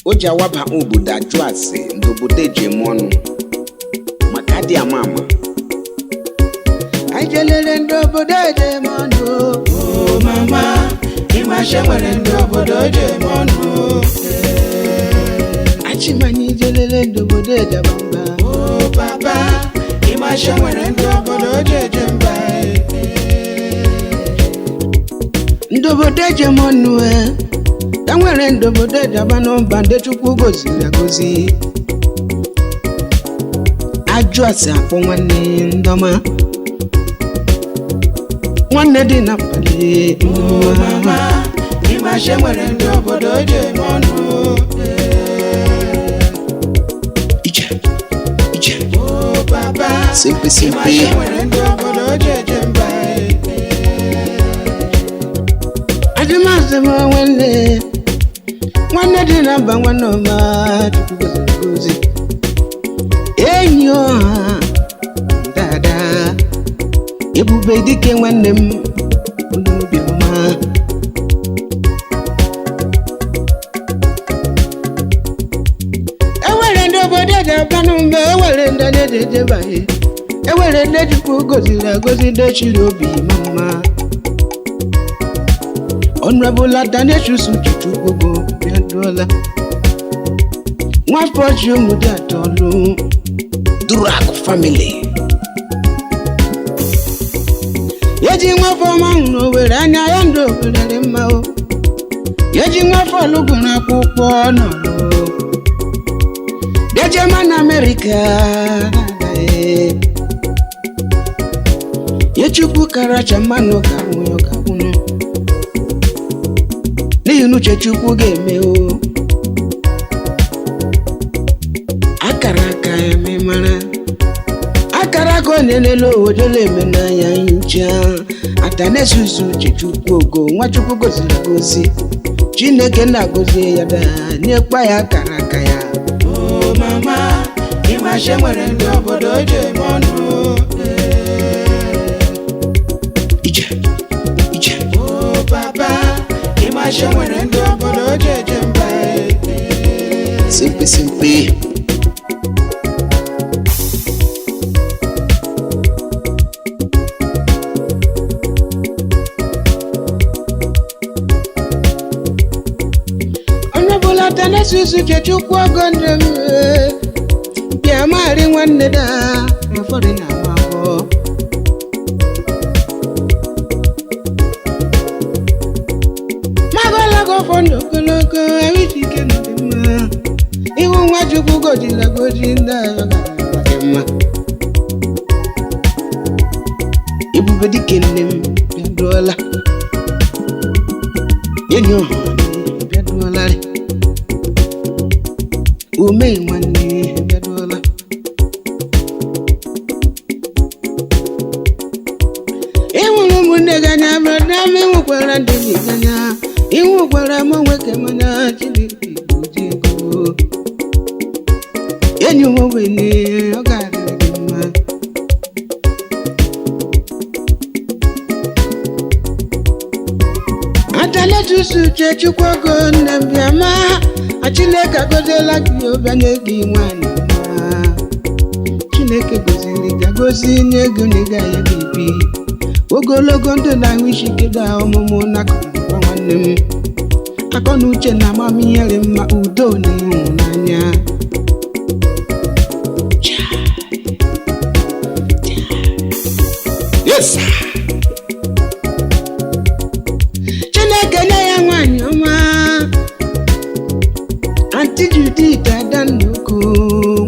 O ji awaba obodo ajụ ase ndị obodo eji eme ọnụ maka adị ama ama. Anyị jelere ndị obodo eji eme ọnụ. Oh mama, ịmashe nwere ndị obodo eji eme ọnụ. Achịmanya ijelere ndị obodo eji aba mba. Oh papa, ịmashe nwere ndị obodo eji eje mba. Ndị obodo eji eme ọnụ e nwere ndị obodo eji aba n'mba, ndị Chukwu goziri agozi. Ajụ ase akpọ nwanne ndọma, nwanne dị na mkpali. Oh mama, ịmashe nwere ndị obodo eji eme ọnụ. Ije ije. Oh papa, Simpe simpe. ịmashe nwere ndị obodo eji eje mba. Ajụmasị m nwanne, nwanne dị na mba, nwanne ọma Chukwu goziri agozi, enyi ọha dada, ebube dike, nwanne m onye obi ọma. Enwere ndị obodo eji abanụ mba, enwere ndị anyị eji ejebanye, enwere ndị Chukwu goziri agozi, ndị chiri obi ma mma. Honorable Adanechus Uchechukwu bịaduola, nwafọ ji ụmụdị atọlụ. Durak family. Eji nwafọ ọma hụrụ Owere anya ya, ndụ Owere dị mma o. Eji nwafọ lụgụrụ akwụkwọ nọrọ dejema na Amerịka. Yechukwu karacha mmanụ ka nwunye ka nwunye, n'ihi na uche Chukwu ga-eme o. Akara aka eme mara akara aka onye n'elu owodela eme n'anya ncha. Atanesusu Uchechukwu Ogo, Nwachukwu goziri agozi, Chineke na-agọzie ya daa nyekwa ya akara aka ya. Oh mama, ịmashe nwere ndị obodo eji eme ọnụ. Ije ije. Oh papa, ịmashe nwere ndị obodo eji eje mba. Simpe simpe. Onye ọbụla Atanesusu Uchechukwu Ogo, nne m bịa marị nwanne da ụfọdụ na-ama afọ. Magolago ụfọdụ ogologo ahụike na dị mma ihu nwa Chukwu gojiri agoji, ndị agha dị mma. Ebube dike, nne m bịaduola, enyi ọha bịaduolarị, ume nwanne bịaduola. Ịhụrụ ụmụnne gị anya brọda m, ịhụkwara ndị gị anya, ịhụkwara m onwe ka manya. Chineke goji ego enyi m ogbenye, ọ ga-adịrị gị mma. Ataletusu Uchechukwu Ogo, nne m bịa ma Chineke agọziela gị, ọbịanye gị nwanyị ọma. Chineke goziri gị agozi, nye gị onye ga ya ga-ebi ogologo ndụ na ahụ isi ike da ọmụmụ na akụnụba. Nwanne m, akọ na uche na amamihe dị mma, udo na ịhụnanya. Yes sir. Chineke nye ya nwanyị ọma, Aunty Judith Adanoko,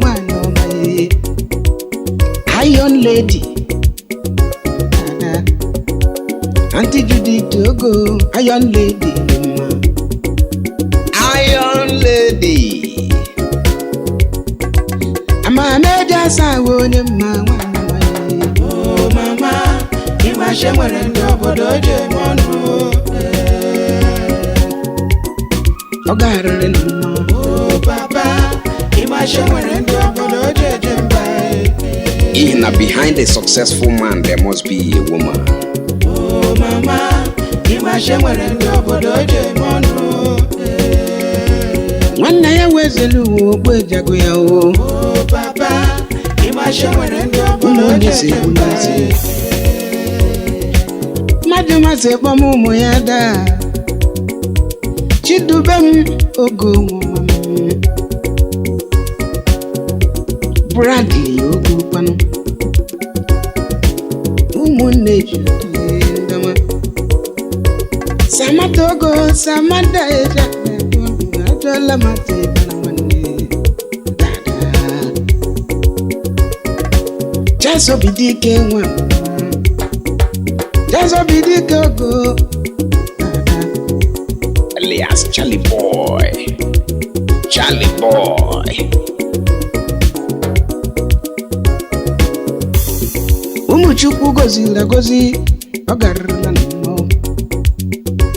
nwanyị ọma ye, Iron Lady Ada. Aunty Judith Ogo, Iron Lady dị mma. Iron Lady. Amama eji asa ahụ, onye mma, nwanyị ọma ye. Oh mama, ịmashe nwere ndị obodo eji eme ọnụ. Ọ ga-arịrị na mma. Oh papa, ịmashe nwere ndị obodo eji eje mba. N'ihi na behind a successful man there must be a woman. Oh mama, ịmashe nwere ndị obodo eji eme ọnụ. Nwanne ya wezelu uwe okpu ejago ya o. O papa, ịmashe nwere ndị obodo Ụmụnne ji si eje egbu mba. n'ezi. Mmadụ masị kpọm ụmụ ya daa. Chidube m ogo nwa m. Bradley ogo kwanụ. Ụmụnne ji ndama. Samata ogo Samata eja ajọla mata ịbara nwanne. Dada. Jazobidike nwa m. Jazobidike ogo. Dada. Alias Charlie Boy. Charlie Boy. Ụmụchukwu goziri agozi ọ garịrịla na mmụọ.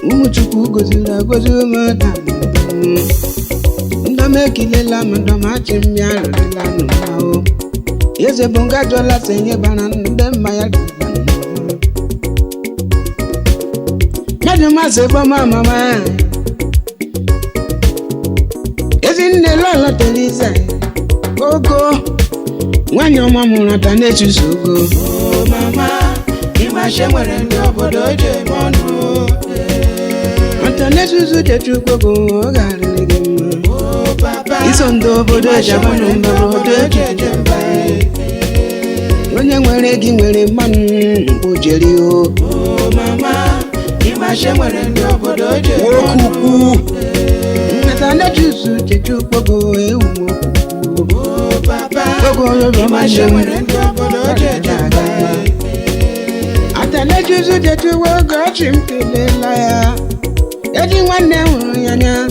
Ụmụchukwu goziri agozi ụmụada ndọm ekilela m ndọm achị m ya rịrịla n'ụwa. Eze bụ nga jụọla sị nye bara ndị mma ya rịrịla n'ụwa. Mmadụ masị gbọma mama ezinne lọlọ Teresa ogo nwanyị ọma mụrụ ata na-echuso ogo. O mama, ịmashe nwere ndị obodo ji eme ọnụ. Ata na-echuso Uchechukwu ogo ọ ga-arịrị gị mma. O papa, Iso ndị obodo ịmashe eji nwere ndị obodo obodo ji eje mba. Onye nwere gị nwere mmanụ mkpojeri o. O mama, ịmashe nwere ndị obodo ji eme Nwoke ọnụ. ukwu. Ata na-echuso Uchechukwu ogo ewu m. O papa, Ogo ogo ịmashe nwere ndị obodo ji eje mba. Ata na-echuso Uchechukwu ogo ọchị m kelela ya. Eji nwanne hụrụ ya anya.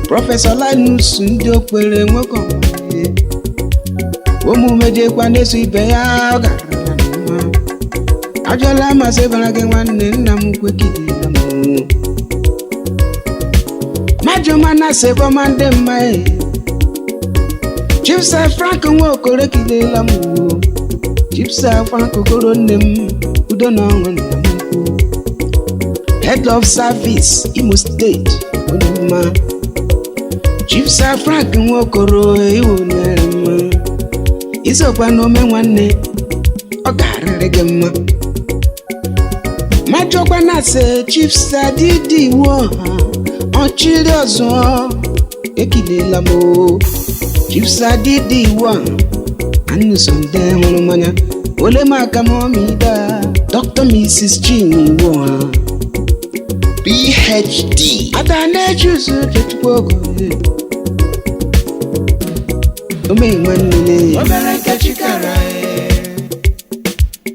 Prọfesọ Linus ndị okpere nwoke ọmụmụ omume jekwa na-eso ibe ya ọ gara ya mma. Ajọla masị bara gị nwanne nna m kwekidela m. Majụmana sebọma ndị mma e. Chief Sir Frank Nwaokoro ekilela m o. Chief Sir Frank Okoro nne m udo na ọṅụ nna m ukwu. Head of Service Imo State onye mma. Chief Sir Frank Nwaokoro iwu nyere mma. Isokwa n'ome nwanne ọ ga-arịrị gị mma. Majọkwa na se Chief Sir Didi Iwu ọha ọchịrị ọzọ ekilela m o. Chief Sir Didi Iwu ọha anụso ndị hụrụ mmanya ole m aka m ọmịda Dr. Mrs. Chinwe Iwu ọha. PhD. Ata na-echuso Uchechukwu ogo ome nwanne. O mere nke chi kara e.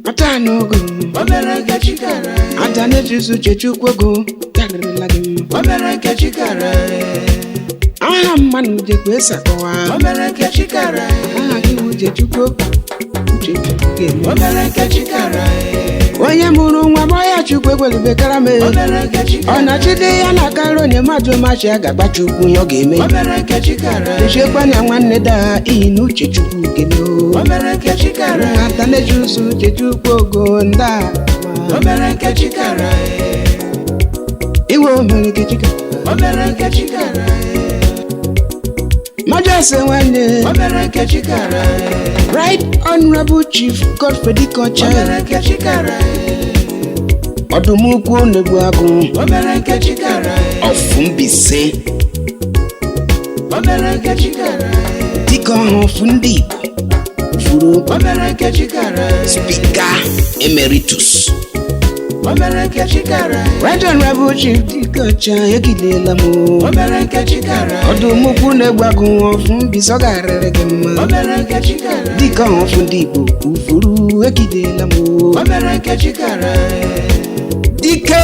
Ata n'ogo. O mere nke chi kara e. Ata na-echuso Uchechukwu ogo karịrịla gị mma. O mere nke chi kara e. Aha mmanụ jekwa esakọwa. O mere nke chi kara e. Aha gị bụ Uchechukwu ogo Uchechukwu ga-eme. O mere nke chi kara e. Onye mụrụ nwa gbọ ya Chukwu ekwelibekara m. O mere nke chi Ọ kara e. na-achide ya na akara onye mmadụ machi a ga-agba Chukwu ihe ọ ga-eme. O mere nke chi kara e. Uchekwanya na nwanne daa ihi na Uchechukwu ga-eme O o. mere nke chi kara e. Ata na-echuso Uchechukwu ogo nda. O mere nke chi kara e. Iwe o mere nke chi kara. O mere nke chi kara e. Majọsị nwanne. O mere nke chi kara e. Right Honorable Chief Godfrey O Dikocha. mere nke chi kara e. Ọdụmukwu na-egbu agụ. O mere nke chi kara e. Ọfụmbise. O mere nke chi kara e. Dike ọha ọfụ ndị Igbo. Furu. O mere nke chi kara e. Speaker Emeritus. O mere nke chi kara e. Right Honorable Chief Dikocha ekilela m O o. mere nke chi kara e. Ọdụmukwu na-egbu agụ ọfụmbise ọ ga-arịrị gị O mma. mere nke chi kara e. Dike ọha ọfụ ndị Igbo ufuru ekilela m o. O mere nke chi kara e. Dike.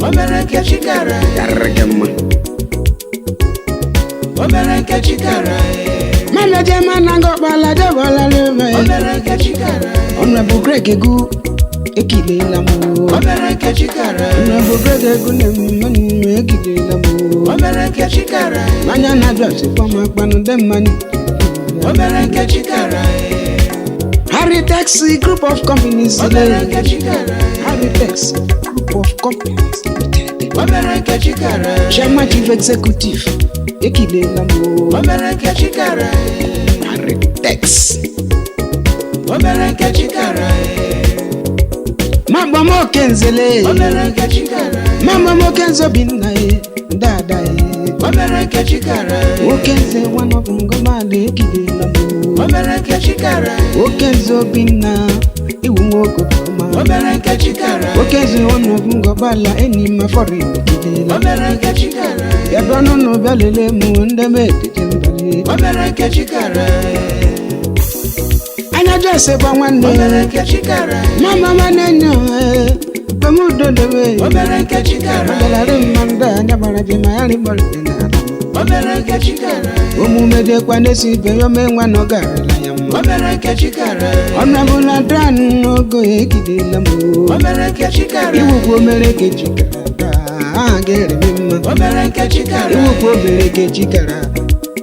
O mere nke chi kara e. Garịrị gị mma. O mere nke chi kara e. Mana jema na ngọkpala jebọla n'ime. O mere nke chi kara e. Honorable Greg Egu ekilela m o. O mere nke chi kara e. Honorable Greg Egu na mmanụ ekilela m o. O mere nke chi kara e. Mmanya na-abịa ọsịkpọ ma kpanụ ndị mmanya. O mere nke chi kara e. Haritex Group of Companies. O mere nke chi kara e. Haritex Group of Companies Limited. O mere nke chi kere. Chairman Chief Executive, ekilela m o. O mere nke chi kere. Aritex. O mere nke chi kere. Mama m okenzele. O mere nke chi kere. Mama m okenze Obinna e, dada e. O mere nke chi kere. Okenze one of Ngomala, ekilela m O o. mere nke chi kere. Okenze Obinna, iwu nwoke O ọma. mere nke chi kere. Okenze one of Ngomala, enyi m afọrọ ekilela. O mere nke chi kere. Bịa bịa n'ụlọ bịa lelee m ndị m ejeje mbali. O mere nke chi kere. Anya jọsị gba O mere nwanne. nke chi kere. Mama ma na-enye kpemudodebe. O mere nke chi kere. Ọgalarị mma ndị anya gbara ji ma ya rịgbọrọ n'ala. O mere nke chi kere. Omume dịkwa n'esi ibe ya ome nwa na ọ garala ya mma. O mere nke chi kere. Ọnụabụla dan n'ogo egidela m O o. mere nke chi kere. Iwukwu omere ka echi kara aka, aha ga-ereme mma. O mere nke chi kere. Iwukwu obere ka echi kara,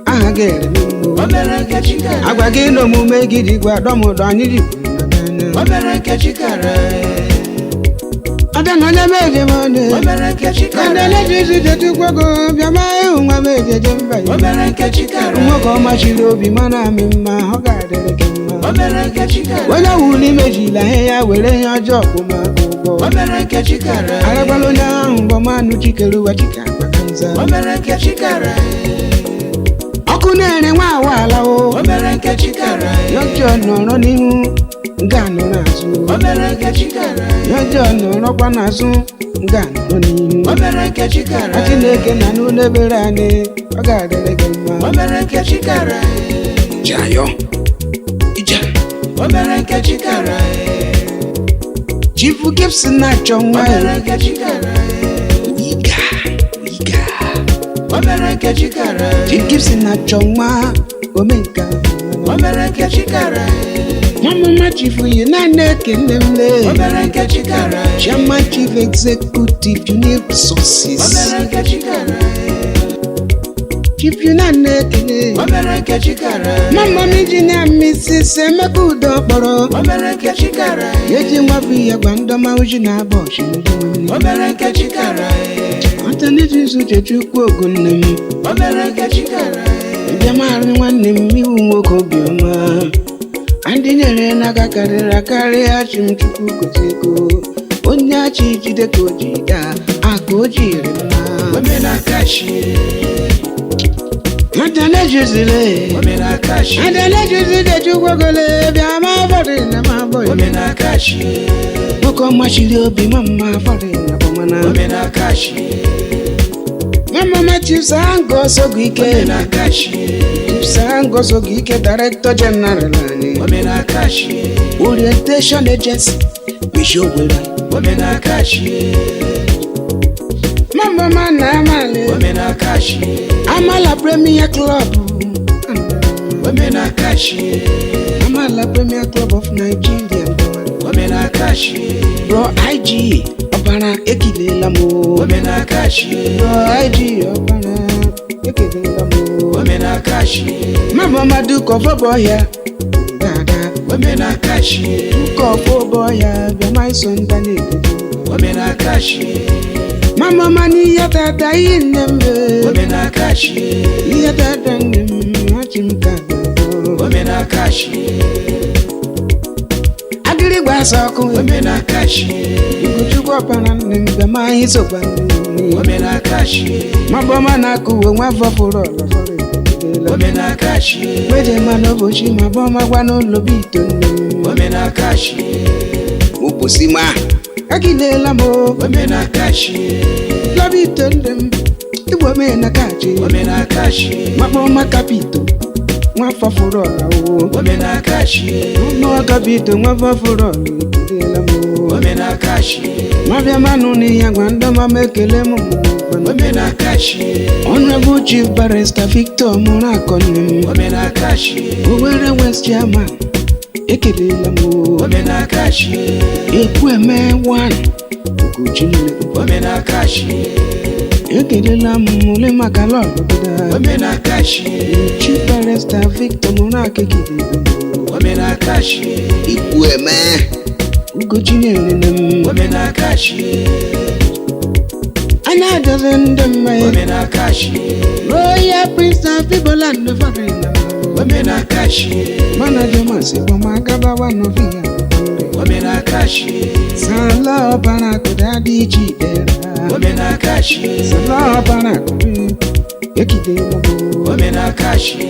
aha ga-ereme mma. O mere nke chi kere. Agwa gị na omume gị jikwa adọmụdọ anyị jikwa O mere nke chi kere. ọbịa na onye meje m onye. O mere nke chi kere. Adelejizijetukwogo bịa ma ịhụ nwa m ejeje mba O ya. mere nke chi kere. Nwoke ọma chiri obi mana amị mma, ọ ga-adịrị gị O mma. mere nke chi kere. Onye wuli imejila ihe ya were ihe ọjọọ kwụmaka O ụgwọ. mere nke chi kere. Aragbala onye ahụ mgbọmanụ chikere ụwa chike akpa ka nza. O mere nke chi kere. Ọkụ na-ere nwa awaala o. O mere nke chi kere. Yọjọ nọrọ n'ihu nga nọrọ azụ. O mere nke chi kere. Yọjọ nọrọkwa n'azụ nga nọrọ n'ihu. O mere nke chi kere. A Chineke na n'ụlọ ebere anyị, ọ ga-adịrị gị O mma. mere nke chi kere. Jayo. Ija. O mere nke chi kere. Chief Gibson na-achọ O nwa mere ya. nke chi kere. Wiga. Wiga. O mere nke chi kere. Chief Gibson na-achọ nwa omenka. O mere nke chi kere. Mamama Chief yi naanị ekele m O lee. mere nke chi kere. Chairman Chief Executive Junior O Resources. mere nke chi kere. Chief yi naanị ekele. O mere nke chi kere. Mama m Engineer Mrs. Emeka Udo kpọrọ. O mere nke chi kere. Eji nwa bụ ya gwa ndọma uji na-abọ osimiri nwanne. O mere nke chi kere. Ọtanijizu Chechukwu Ogunne m. O mere nke chi kere. Bịamarị nwanne m iwu nwoke obiọma. Ndị nyere n'aka karịrị akarị, achị m Chukwu gozigo. Onye achị jide ka o ji daa aka o jiri mma. Omenakachi. Adanejuzile. Omenakachi. Adanejuzile Chukwu ogole bịa ma fọdụ na ma bọyị. Omenakachi. Nwoke ọma chiri obi ma mma fọdụ na bọmana. Omenakachi. Mama ma Chief Sango Sogu Ike. Omenakachi. Chief Sango Sogu Ike, Director General anyị. Omenakachi. Orientation Agency, Meshi Owere. Omenakachi. Mama ma na amale. Omenakachi. Amala Premier Club. Omenakachi. Amala Premier Club of Nigeria. Omenakachi. Bro IG Ọbara, ekilela m o. Omenakachi. Bro IG Ọbara, ekilela m o. Omenakachi. Mama Maduka Ọfọbọhịa dada. Omenakachi. Duka Ọfọbọhịa bịa ma iso nda na-ebido. Omenakachi. Mama ma n'ihe tata ihe nne m be. Omenakachi. Ihe tata nne m achị m ka ga-abụ. Omenakachi. Agịrịgba asa ọkụ. Omenakachi. Ugochukwu ọkpara nne m bịa ma anyị sokwa nne. Omenakachi. Mabọma na-akụ uwe nwa fọfụrụ ọla fọrọ ebidela. Omenakachi. Meje ma n'obochi ma bọma gwa n'ụlọ bụ ito nne m. Omenakachi. Obosima. Ekilela m o. Omenakachi. Lọba ito nne m. Igbo omenakachi. Omenakachi. Mabọma kapito nwa fọfụrụ ọla o. Omenakachi. Mabọma kapito nwa fọfụrụ ọla ekilela m o. Omenakachi. Mabịa manụ n'ihe gwa ndị ọma m ekele m mụ. Omenakachi. Honorable Chief Barrister Victor Murakọ nne m. Omenakachi. Owerri West Chairman, ekelela m o. Omenakachi. Ekwueme one Ugochinyere. Omenakachi. Ekelela m ole maka lọlọgịda. Omenakachi. Chief Barrister Victor Murakọ, ekelela m o. Omenakachi. Ikwueme. Ugochinyere nne m. Omenakachi. Anya adọzi ndị mmanya. Omenakashi. Royal Prince of Igboland foreign. Omenakashi. Manager masị gbamagaba nọvia. Omenakashi. Sala ọbara kụda dị iche idera. Omenakashi. Sala ọbara kụda ekide mọbụ. Omenakashi.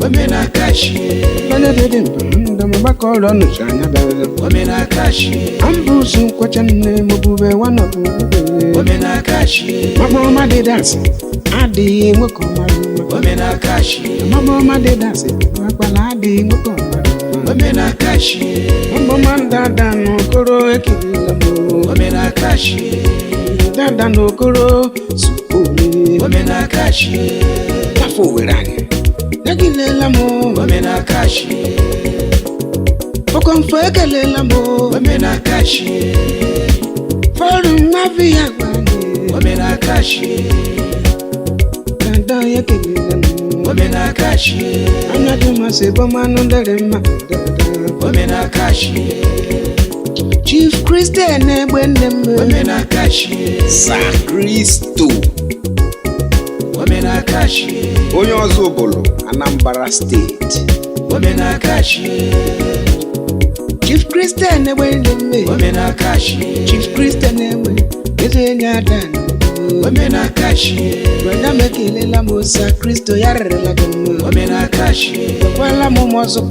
Omenakashi. Onye dị mkpa ndọmọgbakọ ọrụ ọnụcha anya bịara. Omenakashi. Ambrose nkwacha nne mọbụbe wanọbụ ugbe. Omenakashi. Mabọma dị dasị adịghị nwoke ọmara mma. Omenakashi. Mabọma dị dasị akpala adịghị nwoke ọmara mma. Omenakashi. Mabọma dada n'okoro ekirila m. Omenakashi. Dada n'okoro sukpole. Omenakashi. Afọ Owere anyị. Ekelela m. Omenakashi. Okomfo ekelela m. Omenakashi. Fọrụ nwa ya gbanye. Omenakashi. Dada ekelela m. Omenakashi. Anya dị masị bọmanụ ndere mma dada. Omenakashi. Chief Christian egbe nne m. Omenakashi. Sir Kristo. Omenakashi. Onye ọzọ ụbụlụ Anambra Steeti. Omenakashi. Chief Christian egbe nne m. Omenakashi. Chief Christian egbe eze enyi ada. Omenakashi. Brọda m ekelela m Sir Kristo ya rịrịla gị mma. Omenakashi. Gwakwala m ụmụ ọzọ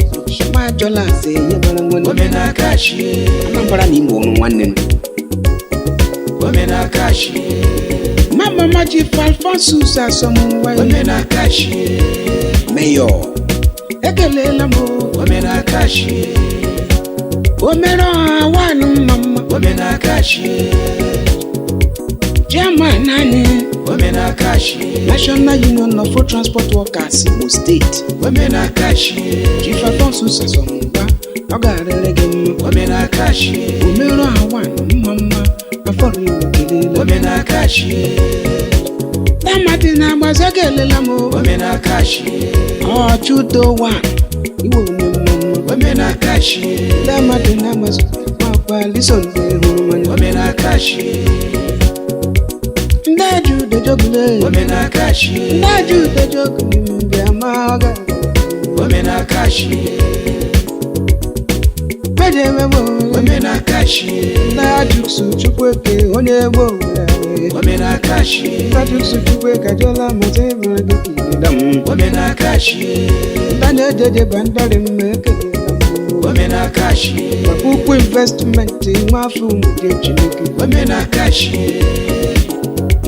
ma ajọla ase ihe bara nwanne. Omenakashi. Anambra na Imo ọnụ nwanne m. Omenakashi. Mama ma Chief Alphonsus Asọmụwa. Omenakashi. Mayor. Ekelela m. Omenakashi. Omere ọha wanụ mma mma. Omenakashi. Chairman anyị. Omenakashi. National Union of Road Transport Workers Imo Steeti. Omenakashi. Chief Alphonsus Asọmụwa ọ ga-arịrị gị mma. Omenakashi. Omere ọha wanụ mma mma afọrọ iwu kelela. Omenakashi. Tamati na-agbazi ekelela m. Omenakashi. Ọchụdo wan iwe onye mma mma. Omenakashi. Tamati na-agbazi makwa lisonde hụrụ mmanya. Omenakashi. Ndị ajụ dejogule. Omenakashi. Ndị ajụ dejogule mbịa ma ọ ga. Omenakashi. Meje emegbe. Omenakashi. Ndị ajụ Chukwueke onye egbe owere. Omenakashi. Ndị ajụ Chukwueke ajụọla mata ịbara gị kelela m. Omenakashi. Ndị na-ejeje ba ndọrị mma ekelela m. Omenakashi. Maka ukwu investmenti nwa afọ ụmụde Chineke. Omenakashi.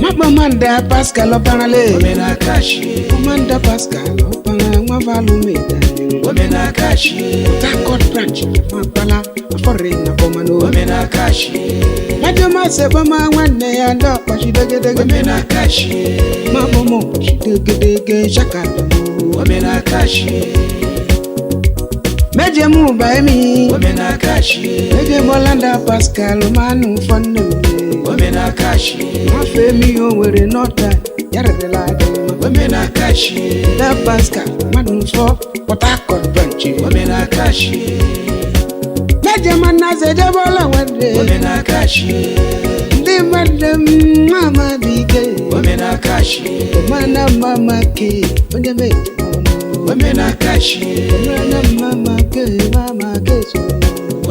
Makpamanda Pascal Ọparale. Omenakashi. Manda Pascal Ọpara nwa Valumedanyị. Omenakashi. Port Harcourt branch Makpala afọrị na Bọmano. Omenakashi. Majọmasị Bọma nwanne ya ndị ọkpachidegedege. Omenakashi. Mabọmọ kpachidegedege shaka bịamo. Omenakashi. Meje mụ ba emi. Omenakashi. Meje Mọlanda Pascal manụ fọnne mme. Omenakashi. Nwafọ emi o nwere nọta ya rerela adị mma. Omenakashi. Da Pascal mmadụ mfọ Port Harcourt branch. Omenakashi. Meje Manaze jebọla nwanne. Omenakashi. Ndị mmadụ mama dị ike. Omenakashi. Mana mama ke onye meje ọnụ. Omenakashi. Mana mama ke mama ke so.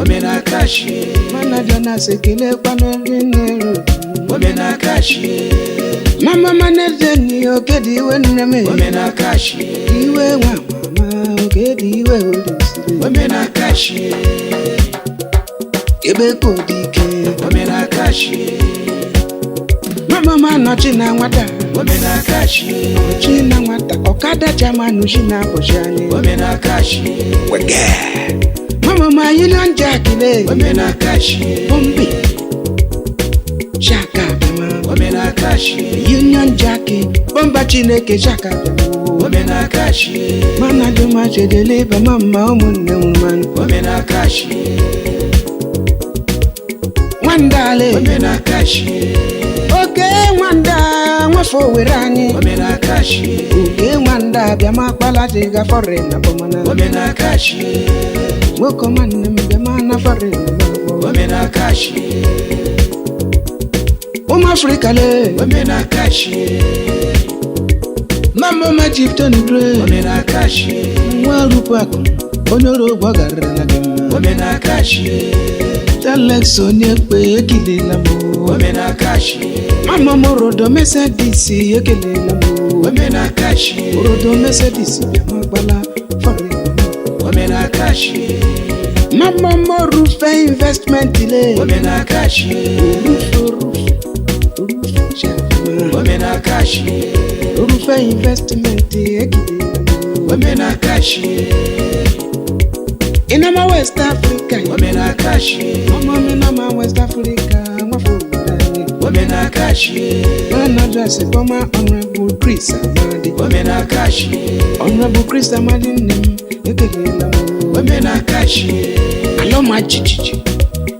Omenakashi. Mana Jonas ekele kwanụ ndị nneru. Omenakashi. Mama manaje ni oke dị iwe nne m. Omenakashi. Iwe nwa mama oke dị iwe olisiri. Omenakashi. Ebe ka ọ dị ike. Omenakashi. Mama ma nọchi na nwata. Omenakashi. Nọchi na nwata ọkada chairman shi na abọchi anyị. Omenakashi. Wege. Mama ma Union Jack le. Omenakashi. Bombi. Shaka bịama. Omenakashi. Union Jack bomba Chineke shaka bịama. Omenakashi. Mana juma chedele ba mama ụmụnne m mmanụ. Omenakashi. Nwandale. Omenakashi. Oke nwanda nwafọ were anyị. Omenakashi. Oke nwanda bịa ma kpala ji ga fọrị na bọmana. Omenakashi. Nwoke ọma nne m bịa ma na fọrị na bọmana. Omenakashi. Ụmụ Afrịka le. Omenakachi. Mama ma Chief Tony Gray. Omenakachi. Nwa rupu akụ onye ọrụ ụgwọ garịrị na gị mma. Omenakachi. Alex onye kpe ekelela m o. Omenakachi. Mama m Rodo Mercedes ekelela m o. Omenakachi. Rodo Mercedes bịa magbala fọrọ. Omenakachi. Mama m Rufe investment le. Omenakachi. Rufe rufe rufe chafuma. Omenakachi. Rufe investment ekelela m o. Omenakachi. Ịnama West Africa. Omenakachi. Ọmọ mi nama West Africa nwafọ obodo anyị. Omenakachi. Mana asị former Honorable Chris Amadi. Omenakachi. Honorable Chris Amadi nne m ekelela m o. Omenakachi. Alọma jijiji.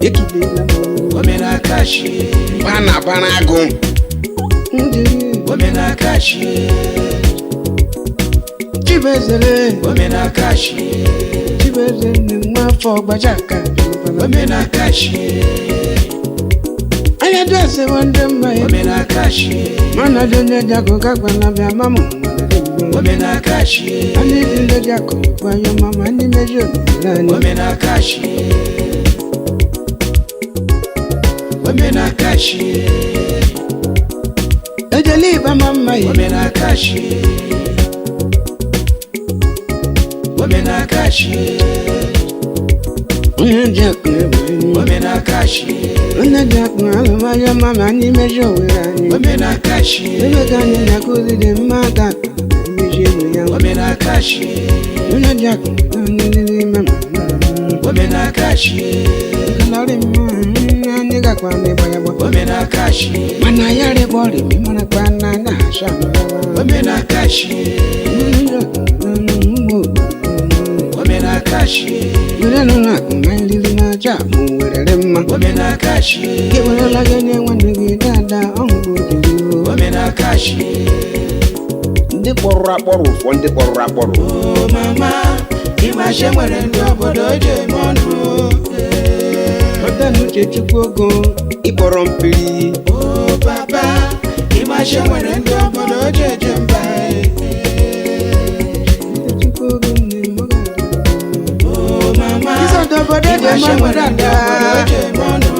Ekelela m o. Omenakachi. Bana bana agụ. Ndị Omenakachi. Chibezere. Omenakachi. Chibeze nne m nwafọ gbajaka. Omenakachi. Anya dị ase ndị mma ya. Omenakachi. Mana dị onye ji akụ gagba na bịa ma mụ nwere mma. Omenakachi. Anyị dị ndị ji akụ gbanyụ mama ndị meji obodo anyị. Omenakachi. Omenakachi. Ejele ịba ma mma ya. Omenakachi. Omenakachi. Onye ji akụ egbe anyị. Omenakachi. Onye ji akụ alụmahịa mama anyị meji owere anyị. Omenakachi. Ebe ka anyị na-akụzi dị mma tata emeji egbe ya. Omenakachi. Onye ji akụ na onye lere mama. Omenakachi. Nọrị mma anyị gakwa n'ịgba ya gba. Omenakachi. Mana ya rịba ọrịa ma marakwa na anya ha sha mara. Omenakachi. Omenakachi. Were nụrụ akụ na nriri na-aja mụ werere mma. Omenakachi. Gị werela gị nye nwanne gị dada ọhụrụ ojiri o. Omenakachi. Ndị kpọrọ akpọrọ ụfọ ndị kpọrọ akpọrọ. Oh mama, ịmashe nwere ndị obodo ji eme ọnụ. Ọda na uche Chukwu ogo Ịkpọrọ mpiri. Oh papa, ịmashe nwere ndị obodo ji eje mba. Chukwu ogo nne m ọ ga-adị. Oh mama, Ịzọdọ obodo ji eme ịmashe ọnụ nwere ndị dada. obodo ji eme ọnụ.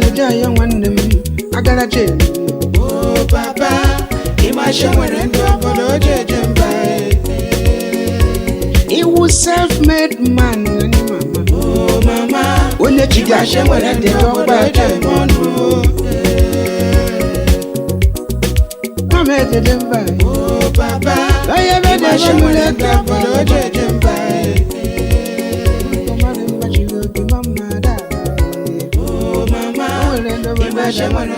Eje ayọ nwanne m agaracha elu. Oh papa, ịmashe nwere ndị obodo ji eje mba. Iwu self-made man anyị mama. Oh mama, Onye chi gị ịmashe nwere ndị obodo ji eme ọnụ. Mama ejeje mba. Oh papa, Onye ebe dị ịmashe ebe nwere nwere ndị obodo ji eje mba. Oh mama, ịmashe nwere